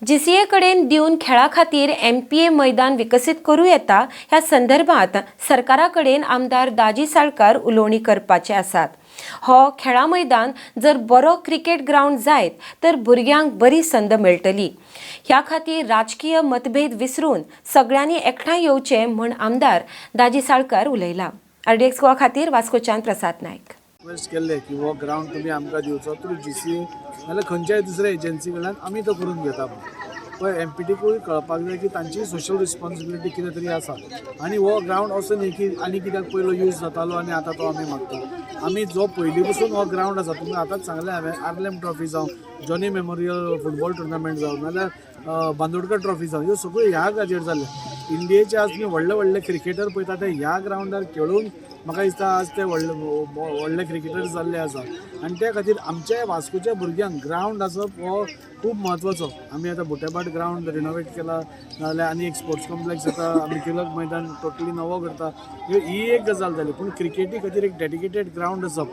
GCA कडेन दिवन खेळा खातीर एमपीए मैदान विकसीत करूं येता. ह्या संदर्भात सरकारा कडेन आमदार दाजी साळकार उलोवणी करपाचे आसात. हो खेळा मैदान जर बरो क्रिकेट ग्रावंड जायत तर भुरग्यांक बरी संद मेळटली. ह्या खातीर राजकीय मतभेद विसरून सगळ्यांनी एकठांय येवचे म्हूण आमदार दाजी साळकार उलयला. आरडीएक्स गोवा खातीर वास्कोच्यान प्रसाद नायक. रिक्वेस्ट केल्ले की हो ग्रावंड तुमी आमकां दिवचो थ्रू जीसीए नाल्यार खंयच्याय दुसऱ्या एजन्सी कडल्यान आमी तो करून घेता म्हणून. पळय, एमपीटीकूय कळपाक जाय की तांची सोशल रिस्पॉन्सिबिलिटी कितें तरी आसा आनी हो ग्रावंड असो न्ही की आनी कित्याक पयलो यूज जातालो आनी आतां तो आमी मागता. आमी जो पयलीं पसून हो ग्रावंड आसा, तुमकां आतांच सांगलें हांवें, आर्लेम ट्रॉफी जावं, जॉनी मेमोरियल फुटबॉल टुर्नामेंट जावं, नाल्यार बांदोडकर ट्रॉफी जावं, ह्यो सगळ्यो ह्या हाजेर जाल्यो. इंडियेचे आज तुमी व्हडले व्हडले क्रिकेटर पळयता, ते ह्या ग्रावंडार खेळून म्हाका दिसता आज ते व्हडले व्हडले क्रिकेटर जाल्ले आसा. आनी त्या खातीर आमच्या वास्कोच्या भुरग्यांक ग्रावंड आसप हो खूब म्हत्वाचो. आमी आतां बुटेभाट ग्रावंड रिनोवेट केला, नाजाल्यार आनी एक स्पोर्ट्स कॉम्प्लेक्स आतां आमी टिळक मैदान टोटली नवो करता. ही एक गजाल जाली, पूण क्रिकेटी खातीर एक डेडिकेटेड ग्रावंड आसप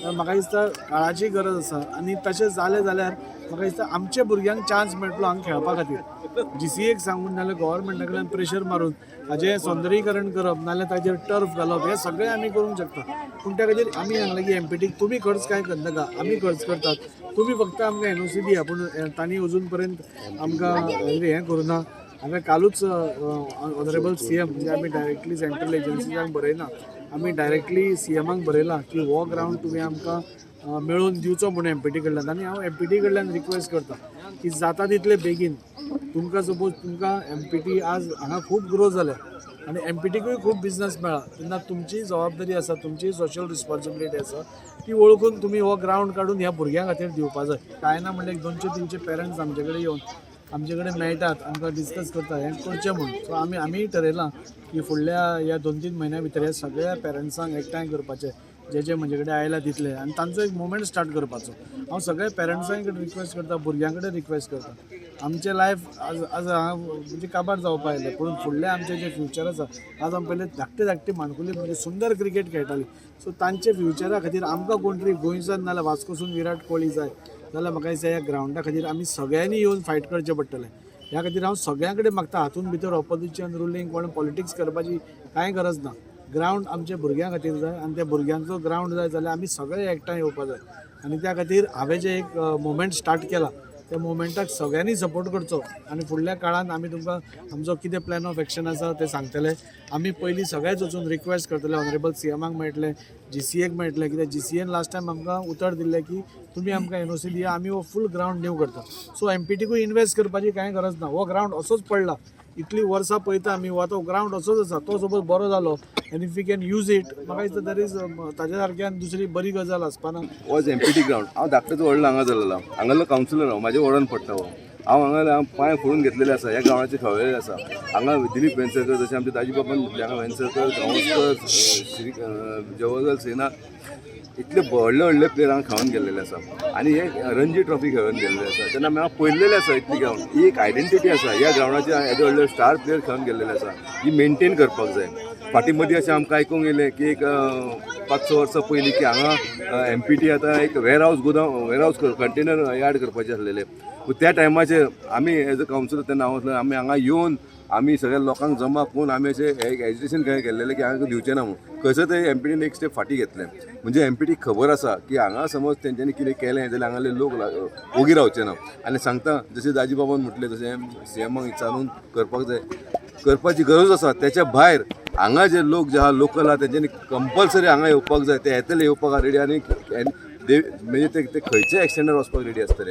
म्हाका दिसता काळाची गरज आसा. आनी तशें जालें जाल्यार म्हाका दिसता आमच्या भुरग्यांक चान्स मेळटलो हांगा खेळपा खातीर. जीसीएक सांगून नाल्यार गव्हर्मेंटा कडल्यान प्रेशर मारून हाजें सौंदर्यीकरण करप नाल्यार ताजेर टर्फ घालप, हें सगळें आमी करूंक शकता. पूण त्या खातीर आमी सांगलें की एमपीटीक तुमी खर्च कांय करनाका, आमी खर्च करतात, तुमी फक्त आमकां एनओसी दिया. पूण तांणी अजून पर्यंत आमकां हें करूं ना. हांवें कालूच ऑनरेबल सीएम, म्हणजे आमी डायरेक्टली सेंट्रल एजन्सीजांक बरयना, आमी डायरेक्टली सीएमाक बरयलां की हो ग्रावंड तुमी आमकां मेळोवन दिवचो म्हणून एमपीटी कडल्यान. आनी हांव एमपीटी कडल्यान रिक्वेस्ट करता की जाता तितले बेगीन तुमकां, सपोज तुमकां एमपीटी आज हांगा खूब ग्रो जाल्या आनी एमपीटीकूय खूब बिजनस मेळ्ळा, तेन्ना तुमची जबाबदारी आसा, तुमची सोशल रिस्पॉन्सिबिलिटी आसा, ती वळखून तुमी हो ग्रावंड काडून ह्या भुरग्यां खातीर दिवपा जाय. कांय ना म्हणल्यार एक 200-300 पेरंट्स आमचे कडेन येवन आमचे कडेन मेळटात, आमकां डिस्कस करता हें करचें म्हूण. सो आमी ठरयलां की फुडल्या ह्या 2-3 म्हयन्या भितर ह्या सगळ्या पेरंट्सांक एकठांय करपाचें, जे जे म्हजे कडेन आयला तितले, आनी तांचो एक मुवमेंट स्टार्ट करपाचो. हांव सगळ्या पेरंट्सां कडेन रिक्वेस्ट करता, भुरग्यां कडेन रिक्वेस्ट करता. आमचें लायफ आज आज हांगा म्हणजे काबार जावपा आयलें, पूण फुडलें आमचें जें फ्युचर आसा, आज आमी पयलें धाकटे धाकटे माणकुली म्हणजे सुंदर क्रिकेट खेळटाली. सो तांचे फ्युचरा खातीर आमकां कोण तरी गोंयच्यान नाल्यार वास्कोसून विराट कोहली जाय जाल्यार म्हाका दिसता ह्या ग्रावंडा खातीर आमी सगळ्यांनी येवन फायट करचें पडटलें. ह्या खातीर हांव सगळ्यां कडेन मागता, हातूंत भितर ऑपोजिशन, रुलींग, कोण पॉलिटिक्स करपाची कांय गरज ना. ग्रावंड आमच्या भुरग्यां खातीर जाय आनी त्या भुरग्यांचो ग्रावंड जाय जाल्यार आमी सगळे एकठांय येवपा जाय. आनी त्या खातीर हांवें जें एक मुवमेंट स्टार्ट केला, त्या मुवमेंटाक सगळ्यांनी सपोर्ट करचो आनी फुडल्या काळान आमी तुमकां आमचो कितें प्लॅन ऑफ एक्शन आसा तें सांगतले. आमी पयलीं सगळेच वचून रिक्वेस्ट करतले, ऑनरेबल सीएमाक मेळटले, जीसीएक मेळटले, कित्याक जीसीएन लास्ट टायम आमकां उतर दिल्लें की तुमी आमकां एनओसी दिया, आमी हो फूल ग्रावंड न्यू करता. सो एमपीटीकूय इन्वेस्ट करपाची कांय गरज ना. हो ग्रावंड असोच पडला इतली वर्सां, पळयता आमी, हो आतां ग्रावंड असोच आसा. तो सपोज बरो जालो आनी if you can use it, म्हाका दिसता there is ताज्या सारकी आनी दुसरी बरी गजाल आसपाना. Was empty ground. हांव धाकटेच व्हडलो हांगा जालेलो, हांगासरलो कावन्सिलर हांव. म्हाज्या वॉर्डान पडटा हो. हांव हांगा हांव पांय फोडून घेतलेले आसा, ह्या ग्रावंडाचे खेळलेले आसा. हांगा दिलीप वेंगसरकर, जशें आमचे दाजी बाबान म्हटलें, हांगा वेंगसरकर, गांवस्कर, श्री जवाहरलाल सेना, इतले व्हडले व्हडले प्लेयर हांगा खेळून गेल्लेले आसा आनी हे रणजी ट्रॉफी खेळून गेल्ले आसा. तेन्ना आमी हांगा पळयल्लेले आसा इतली ग्रावंड. ही एक आयडेंटिटी आसा ह्या ग्रावंडाची. येदे व्हडले स्टार प्लेयर खेळून गेल्लेले आसा, ही मेंटेन करपाक जाय. फाटीं मदीं अशें आमकां आयकूंक येयलें की एक 5-6 वर्सां पयलीं की हांगा एमपीटी आतां एक वेर हावस, गोदाम, वेर हावस कंटेनर यार्ड करपाचें आसलेलें. पूण त्या टायमाचेर आमी एज अ कावन्सिलर तेन्ना हांव आमी हांगा येवन आमी सगळ्या लोकांक जमा करून आमी अशें एक एजिटेशन खंय केल्लेलें की हांगा दिवचें ना म्हणून. खंयसर ते एमपीटीन एक स्टेप फाटीं घेतलें. म्हणजे एमपीटीक खबर आसा की हांगा समज तेंच्यांनी कितें केलें जाल्यार हांगाले लोक ओगी रावचे ना. आनी सांगता, जशें दाजी बाबान म्हटलें तशें सीएमाक विचारून करपाक जाय, करपाची गरज आसा. त्याच्या भायर हांगा जे लोक जे आहा, लोकल आहा, तेंच्यांनी कंपल्सरी हांगा येवपाक जाय. ते येतले, येवपाक रेडी आनी म्हणजे ते खंयच्याय एक्सटेंडार वचपाक रेडी आसतले.